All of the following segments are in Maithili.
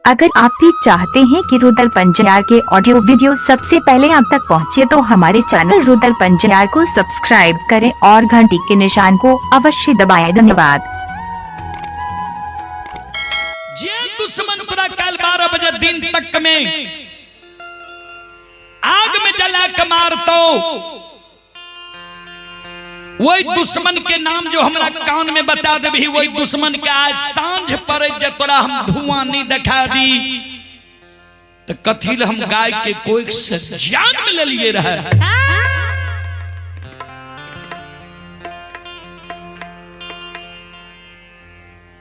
अगर आप भी चाहते हैं कि रुदल पंजियार के ऑडियो वीडियो सबसे पहले आप तक पहुंचे तो हमारे चैनल रुदल पंजियार को सब्सक्राइब करें और घंटी के निशान को अवश्य दबाएं। धन्यवाद। जे दुश्मन तोरा काल्हि 12 बजे दिन तक में आग में जला के मारतो, वही दुश्मन के नाम जो हमरा कान में बता देबही, वही दुश्मन के आज सांझ पड़े जे तोरा हम धुआं नहीं देखा दी तो कथी हम गाय के कोई से जान में ले लिए रहे।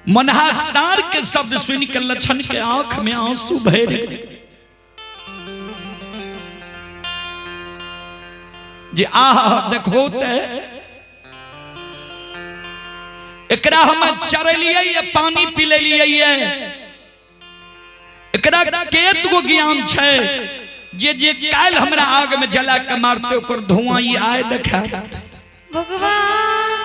मनहा सार के शब्द सुन के लक्षण के आंख में आंसू भर गए। जे आह देखो ते एकरा हम चरेलिए, पानी पिलेलिए, एकरा केत गो ज्ञान छै जे जे काल्हि हमरा आग में जला के मारते ओकर धुआं ई आय देखा। भगवान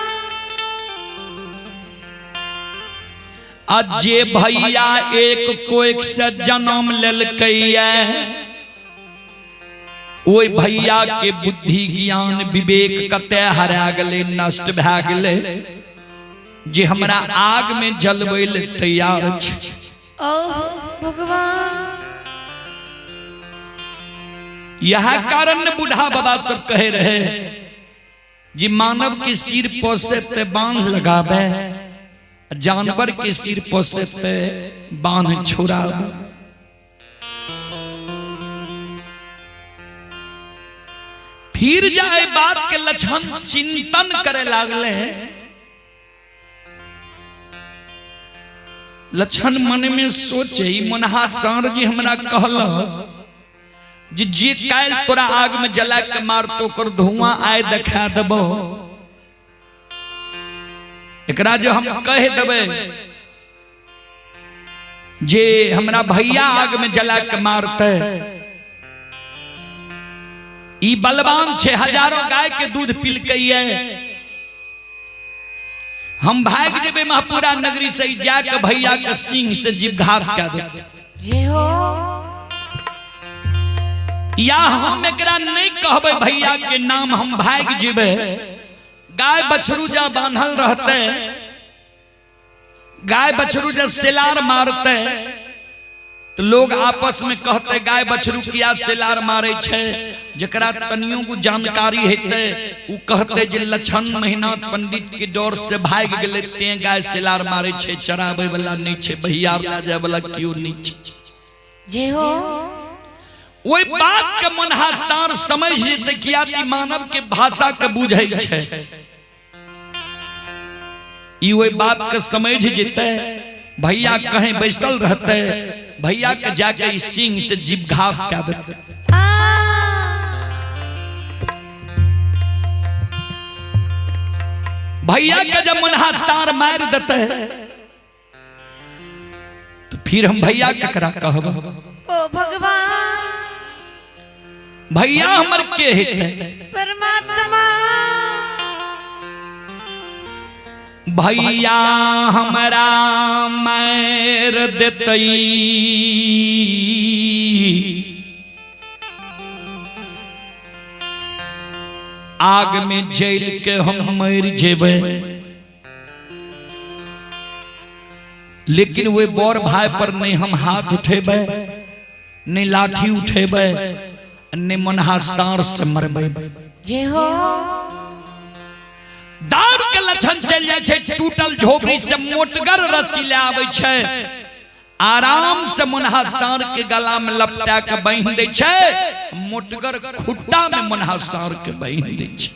आ जे भैया एक कोइक से जन्म लेलकैया, ओहि भैया के बुद्धि ज्ञान विवेक कते हरा गेलै, नष्ट भए गेलै, जे हमरा आग में जलबै ले तैयार छै। ओह भगवान। यह कारण बूढ़ा बाबा सब कहे रहे जे मानव के सिर पोसे ते बांध लगावे, जानवर के सिर पोसे ते बांध छोड़ावे। फिर जाए बात के लक्षण चिंतन करे लागले। लक्षण मन में सोचे, मनहा सार जी हमरा कहल जे जे काल्हि तोरा आग में जला के मारतो ओकर धुआं आय देखा देबो, एकरा जो हम कह देबै जे हमरा भैया आग में जला के मारते, ई बलवान छे, हजारों गाय के दूध पिलकैये, हम भाग जेबै महपुरा नगरी से जाके भैया के सिंह से जीवघात कऽ देतै। जे हो। या हम एकरा नहीं कहबै भैया के नाम, हम भाग जेबै, गाय बछरू जा बांधल रहते, गाय बछरू जा सेलार मारते तो लोग आपस में कहते गाय बछरू किया सेलार मारे छे, जकरा तनियों को जानकारी हेते उ कहते जे लक्षण महीना पंडित के डर से भाग गेले ते गाय सेलार मारे छे, चराबै वाला नहीं छे, भैया ला जाय वाला क्यों नहीं छे। जे हो। ओहि बात के मनहा सार समझ जेतै किया कि मानव के भाषा के बुझै छै, ई ओहि बात के समझ जेतै, भैया कहीं बैसल रहते, भैया के जाके ई सिंह से जीवघात कऽ देतै। भैया के जब मनहा सार मार देते तो फिर हम भैया ककरा कहब? ओ भगवान। भैया हमर के हेतै? परमात्मा। भैया हमरा मार देतै, आग में जल के हम मर जेबै, लेकिन वे बड़ भाई पर नहीं हम हाथ उठेबै, नहीं लाठी उठेबै, नहीं मनहा सार से मरबै। जे हो। दारू के लक्षण चल जाए छै, टूटल झोपड़ी से मोटगर रस्सी ले आबै छै, आराम से मनहा सार के गला में लपटा के बांधि दै छै, मोटगर खुट्टा में मनहा सार के बांधि दै छै।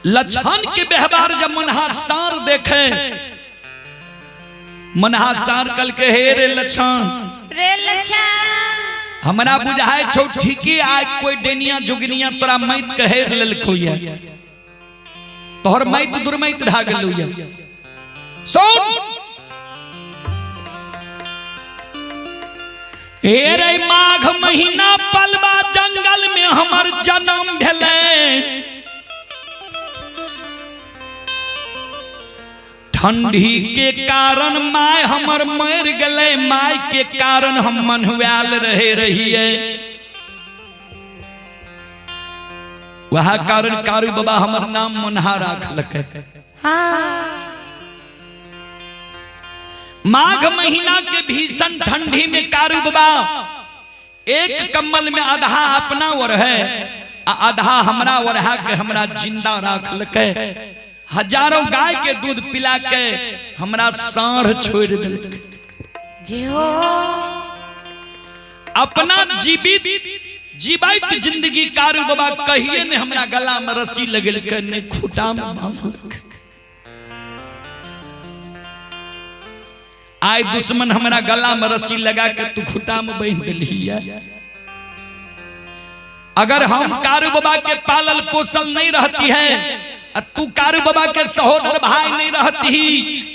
लक्षण के व्यवहार जब मनहा सार देखे, मनहा सार कल के हे रे लक्षण, रे लक्षण, हमरा बुझाय छौ ठीके आज कोई डेनिया जुगनिया तोरा मैत के हेर लेलखौ ये, तोहर मैत दुर्मैत भए गेलौ ये। सुन हे रे माघ महीना पलवा जंगल में हमर जन्म भेलै, ठंडी के कारण my हमर मर गले, my के कारण हम मनुआल रहे रहिए। वह कारण कारू बाबा हमर नाम मनहा राखलकै। माघ महीना के भीषण ठंडी में कारू बाबा एक कम्बल में आधा अपना और है आधा हमरा ओढ़ा के हमरा जिंदा राखलकै। हजारों गाय के दूध पिला के हमरा साढ़ छोड़ दिलकै। अपना जीवित जीवित जिंदगी कारू बाबा कहिए ने हमरा गला में रस्सी लगेलकै ने खूटा में बांधलकै। आय दुश्मन हमरा गला में रस्सी लगा के तू खूटा में बांध दिलही। अगर हम कारू बाबा के पालल पोसल नहीं रहती है, तू कारू बाबा के सहोदर भाई नहीं रहती,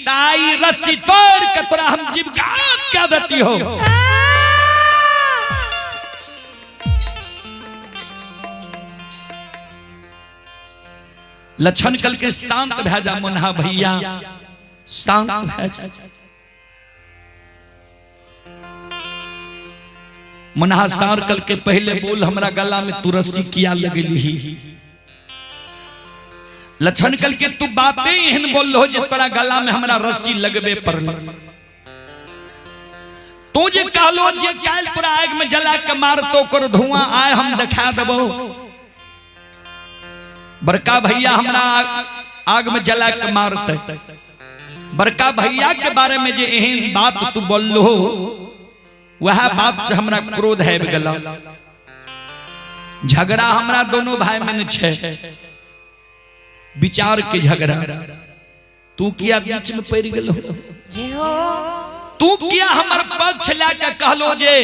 ताई रस्सी तोड़ के तोरा हम जीवघात क्या देती हो। लक्षण कल के शांत भै जा मुन्हा भैया, शांत भै जा। मुन्हा सार कल के पहले बोल हमरा गला में तू रस्सी किया लगली। लक्षण कल के तू बातें एहन बोल हो जे तोरा गला में हमरा रस्सी लगबे पड़ल। तू जे कहलो जे काल तोरा आग में जला के मार तो कर धुआं आए हम देखा देबो। बड़का भैया हमरा आग में जला के मारते। बड़का भैया के बारे में जे एहन बात तू बोललो वह बात से हमरा क्रोध है गला। झगड़ा हमरा दोनों भाई में छे, विचार के झगड़ा। तू किया बीच में पड़ गेलो, तू किया हमर पक्ष ला के कहलो जे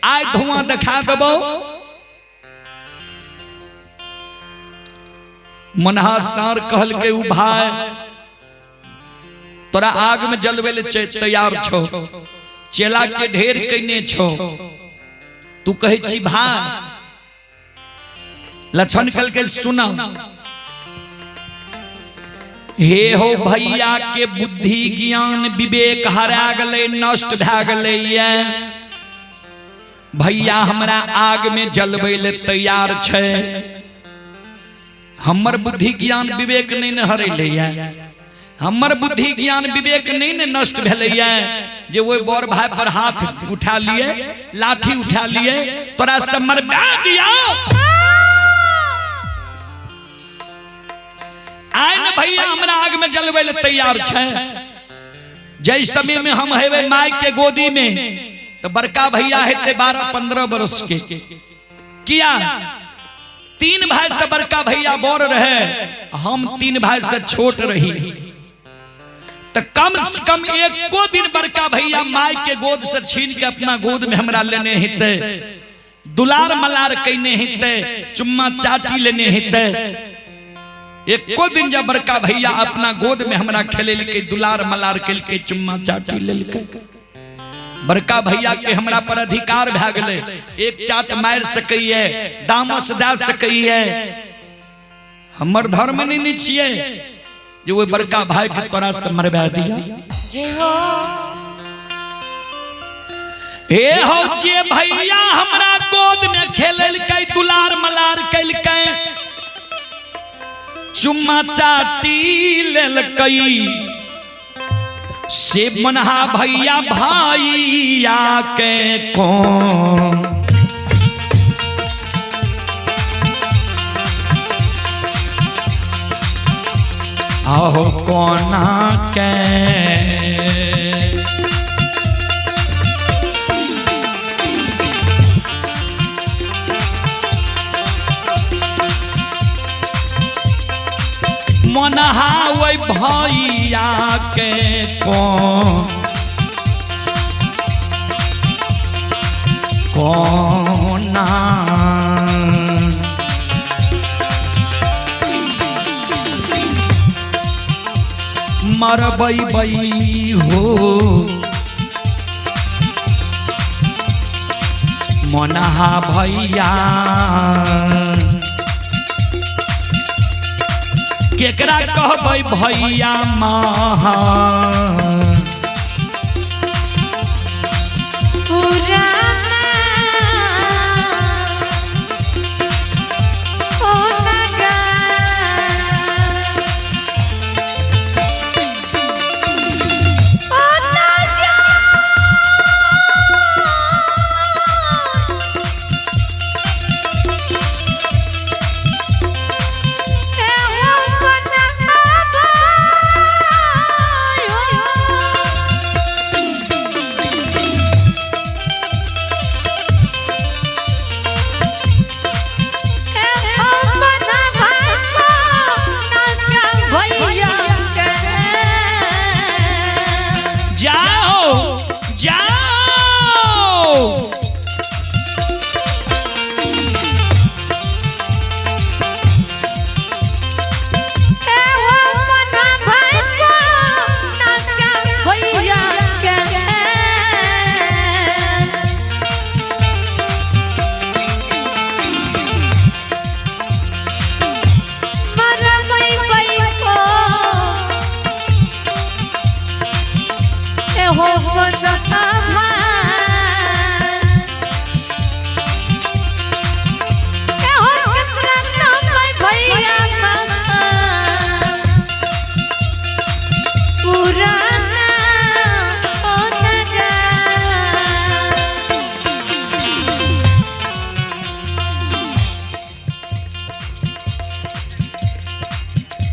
आय धुआं दिखा देबो। मनहा सार कहल के उ भाई तोरा आग में जलवे ले तैयार छो, चेला के ढेर कने छो, तू कहे छी भाई। लक्षण कल के सुना, हे हो भैया के बुद्धि ज्ञान विवेक हरा गले, नष्ट भै गले। भैया हमरा आग में जलबै ले तैयार छै, हमर बुद्धि ज्ञान विवेक नहीं ने हरेले, हमर बुद्धि ज्ञान विवेक नहीं ने नष्ट भेलै जे ओहि बड़ भाई पर हाथ उठा लिए, लाठी उठा लिए, तोरा से मरबा दिया। आय न भैया हमरा आग में जलबै ले तैयार छै। जै समय में हम हेबै my के गोदी में तो बड़का भैया हेतै 12-15 बरस के। किया 3 भाई से बड़का भैया बड़ रहे, हम 3 भाई से छोट रही। तो कम से कम एको दिन बड़का भैया my के गोद से छीन के अपना गोद में हमरा लेने हेतै, दुलार मलार कने हेतै, चुम्मा चाटी लेने हेतै। एको दिन जब बड़का भैया अपना गोद में हमरा खेलेलकै, दुलार मलार केलकै, चुम्मा चाटी लेलकै, बड़का भैया के हमरा पर अधिकार भए गेलै। एक चाट मारि सकैए, दामस दए सकैए। हमर धर्म नहीं छियै जे ओहि बड़का भाई के तोरा से मरबा दिया। हे हो जे भैया हमरा गोद में खेलेलकै, दुलार मलार केलकै, चुम्मा चाटी लेलकै, से मनहा भैया भैया के कौन आहो कोना के मनहा ओहि भैया के कौन कोना मरबै बै हो मनहा भैया। केकरा कहबै भैया महा पुराना ओ नगर ओ नगर जाओ जाओ। पुराना ओ नगर।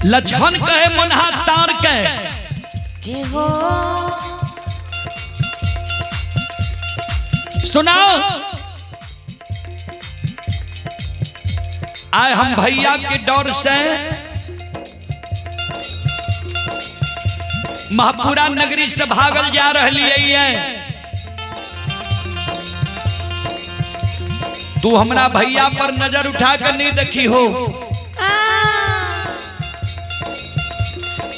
लक्ष्मण कहे मनहा सार के जय हो। सुनाओ आए हम भैया के डर से महापुरा नगरी से भागल जा रही है। तू हमरा भैया पर नजर उठा कर नहीं देखी हो।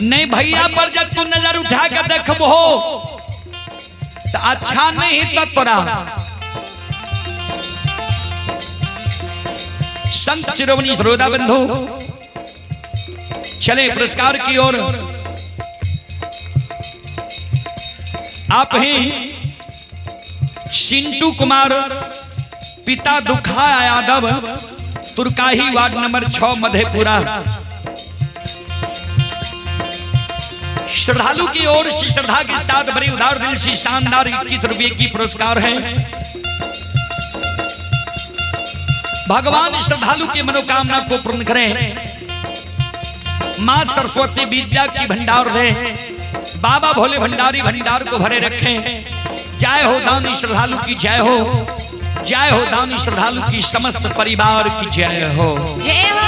नहीं भैया पर जब तू नजर उठा के देखबो तो अच्छा नहीं तो तोरा। संत शिरोमणि श्रोता बंधु चले पुरस्कार की ओर। आप ही सिंटू कुमार पिता दुखा यादव तुर्काही वार्ड नंबर 6 मधेपुरा श्रद्धालु की ओर से श्रद्धा के साथ भरी उदार दिल से शानदार 21 रुपए की पुरस्कार है। भगवान श्रद्धालु की मनोकामना को पूर्ण करें। मां सरस्वती विद्या की भंडार दे। बाबा भोले भंडारी भंडार को भरे रखें। जय हो दानी श्रद्धालु की जय हो। जय हो दानी श्रद्धालु की समस्त परिवार की जय हो। जय हो।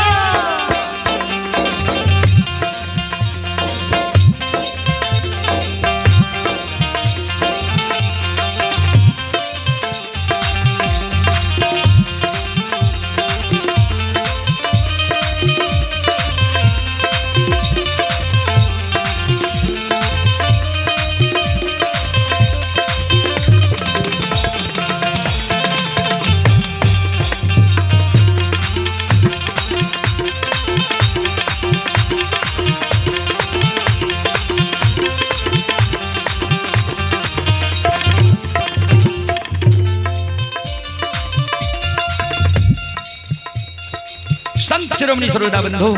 संत शिरोमणि सरोदा बंधु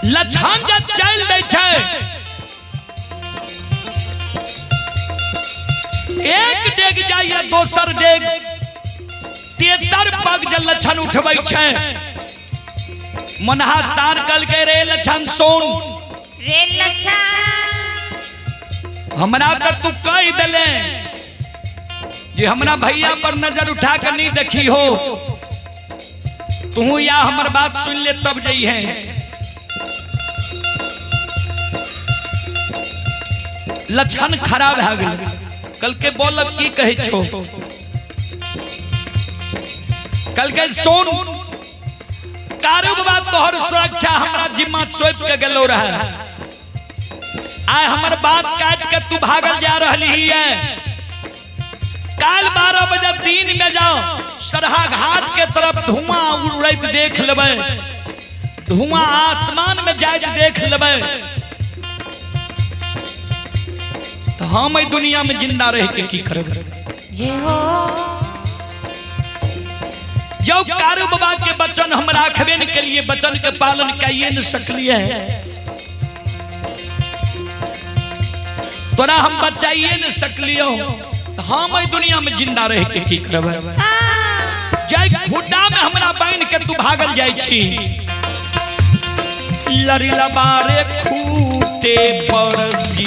लछन जब चल दै छै एक डेग जाइए दोसर डेग तेसर पग जब लछन उठबै छै मनहा सार कल के रे लछन सोन रे लच्छा हमरा त तू कह दिले जे हमरा भैया पर नजर उठा के नहीं देखी हो तू या हमर बात सुन ले तब जई है। लक्षण खराब भए गेल कल के बोलब की कहै छो कल के सुन कारू बाबा तोहर सुरक्षा हमरा जिम्मा सौंप के गेलो रहे आय हमर बात काट के तू भागल जा रही है। काल 12 बजे दिन में जाओ सरहा घाट के तरफ धुआं उड़ैत देख लेबै, धुआं आसमान में जाइत देख लेबै, तो हम एहि दुनिया में जिंदा रह के की करबै? जय हो। जब कारू बाबा के वचन हम राखबे न के लिए, वचन के पालन कइए न सकलिए है, तोरा हम बचाइए न सकलियो, तो हम एहि दुनिया में जिंदा रह के की करबै? जाय खुड्डा में हमरा बान्हि के तू भागल जाइ छी, लड़िला बारे खूटे परसी,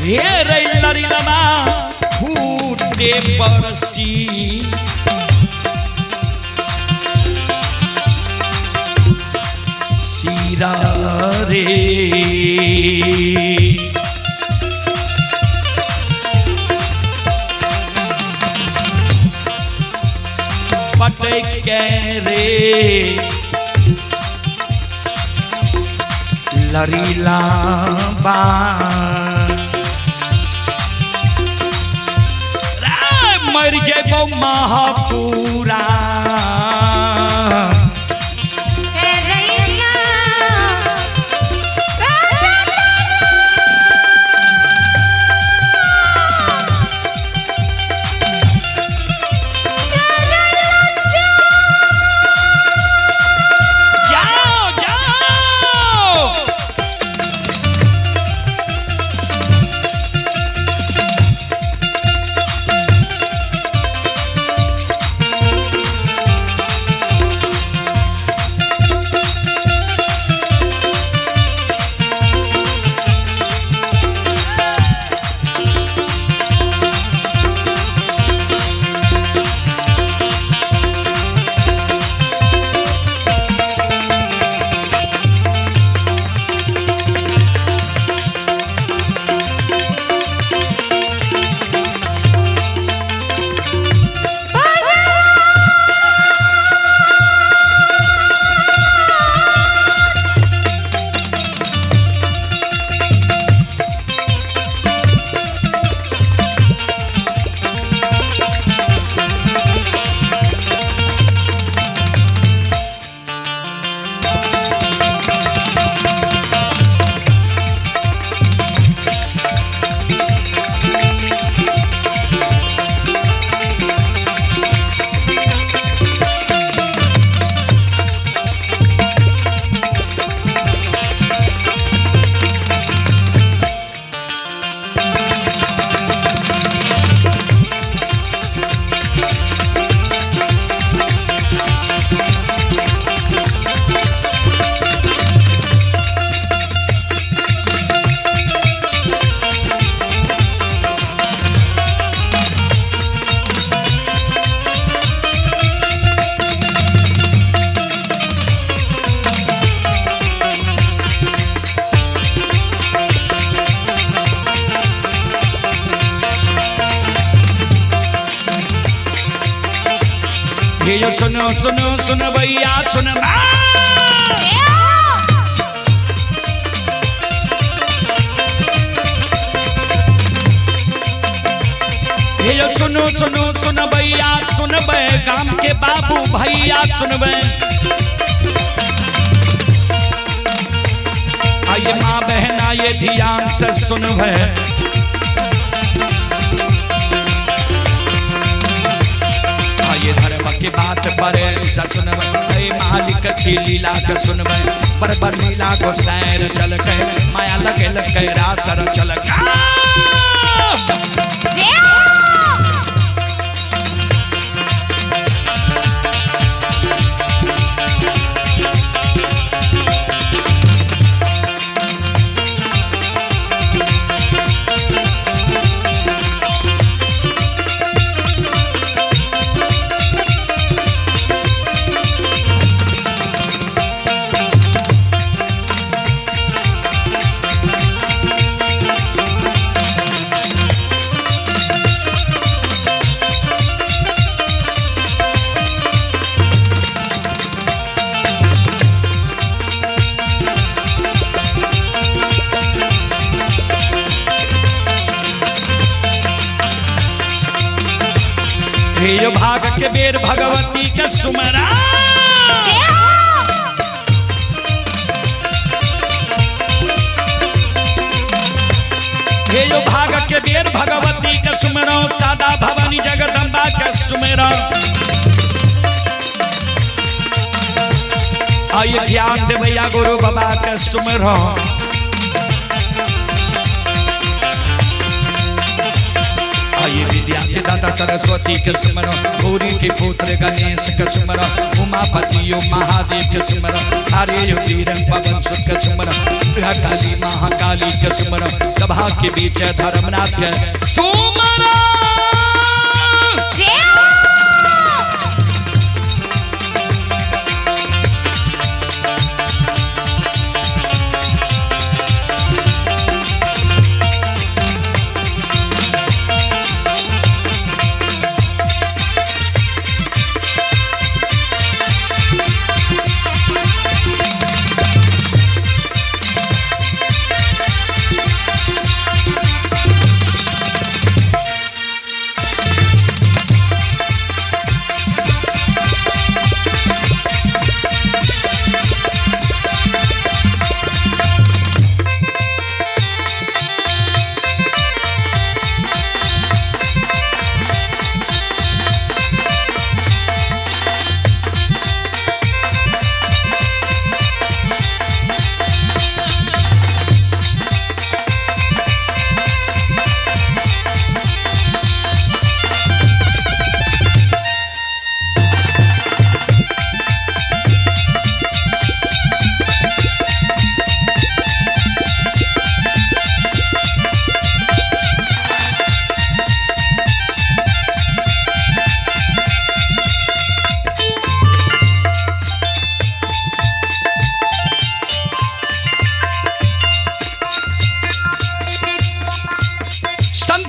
हे रे लड़िलबा खूटे परसी, सीरा रे पटक के रे लड़ीला बा मर जेबो महापुरा। जाओ जाओ। हे यो सुनो सुनो सुनो भैया सुनो। हे यो सुनो सुनो सुनो भैया सुनबे, गाम के बाबू भैया सुनबे, आइए माँ बहना ये ध्यान से सुनबे, ये धर्म की बात पर सुनबै, मालिक की लीला के सुनबै, पर पर लीला को सैर चल के माया लगे लगे रासर चल के। हे भाग के बेर भगवती के सुमरा। हे यो भाग के बेर भगवती के सुमरो, सादा भवानी जगदम्बा के सुमरो। आइए ध्यान दे भैया गुरु बाबा के सुमरो। आइए विद्या के दाता सरस्वती के सुमरो, गौरी के पुत्र गणेश के सुमरो, उमापति यो महादेव के सुमरो, हरे यो तीरंग पवन सुत के सुमरो, काली महाकाली के सुमरो, सभा के बीच धर्मनाथ के सुमरो।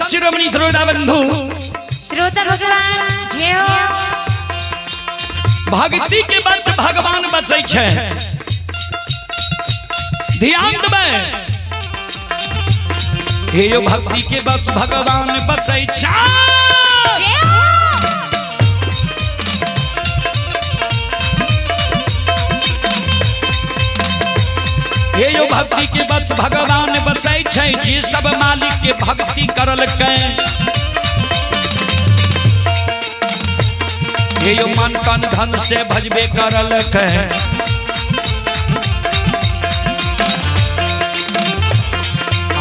शिरोमणि श्रोता बंधु, श्रोता भगवान भक्ति के बच भगवान बचै छै। ध्यान देबै, हे यो भक्ति के बच भगवान बचै छै। हे यो भक्ति के बच भगवान बसै छै, जे सब मालिक के भक्ति करलकै। हे यो मन तन धन से भजबे करलकै।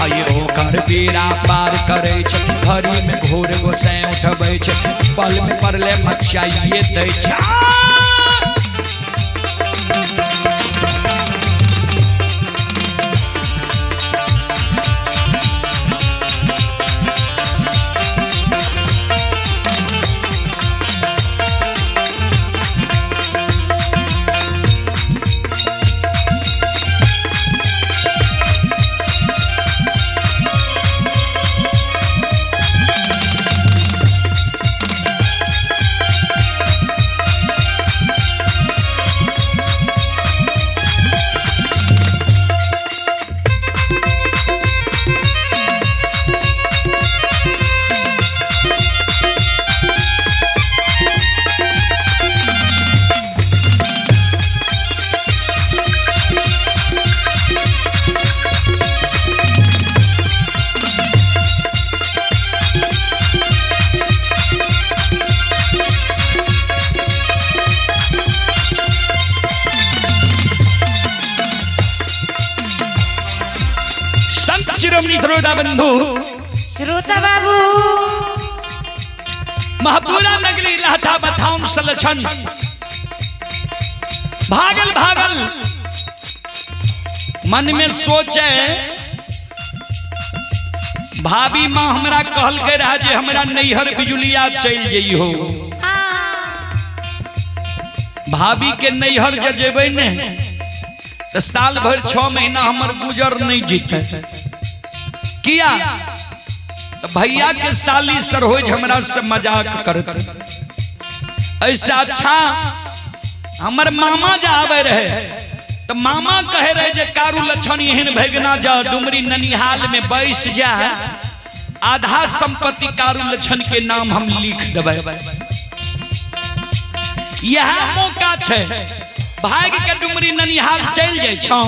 आइ ओकर बेड़ा पार करै छै, घड़ी में घोर गोसाई उठबै छै, पल में पड़ले मचाइए दै छै। शिरोमणि श्रोता बंधु, श्रोता बाबू, महापुरा नगरी रहता बथान सलछन भागल भागल मन में सोचे, भाभी माँ हमरा कहल के रहा जे हमरा नैहर बिजुलिया चल जई हो। भाभी के नैहर जे जेबै ने तो साल भर 6 महीना हमर गुजर नहीं जीते। किया तो भैया के साली सरहोज हमरा से मजाक करते। ऐसा अच्छा हमर मामा जा आवे रहे तो मामा कहे रहे जे कारू लक्षण एहन भगना जा डुमरी ननिहाल में बैस जा, आधा संपत्ति कारू लक्षण के नाम हम लिख देबै। यह मौका छै, भाग के डुमरी ननिहाल चल जाइ छौ,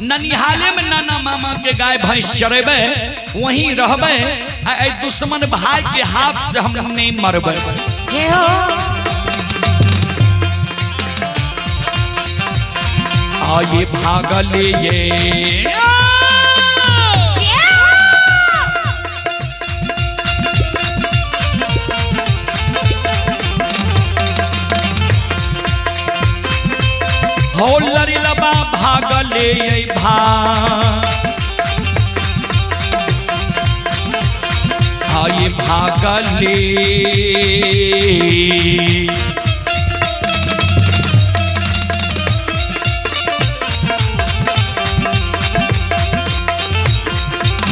ननिहाले में नाना मामा के गाय भैंस चरेबै, वहीं रहबै, आ एहि दुश्मन भाई के हाथ से हम नहीं मरबै। जय हो। आये भागल ये हो लड़िलबा भागले ये भा आये भागले।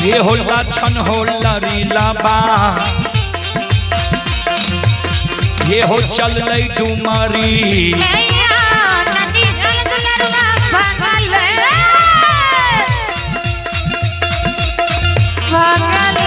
ये हो लक्षण हो लड़िलबा ये हो चल डुमरी। मैया ननिहाल दुलरुआ भागल भागल।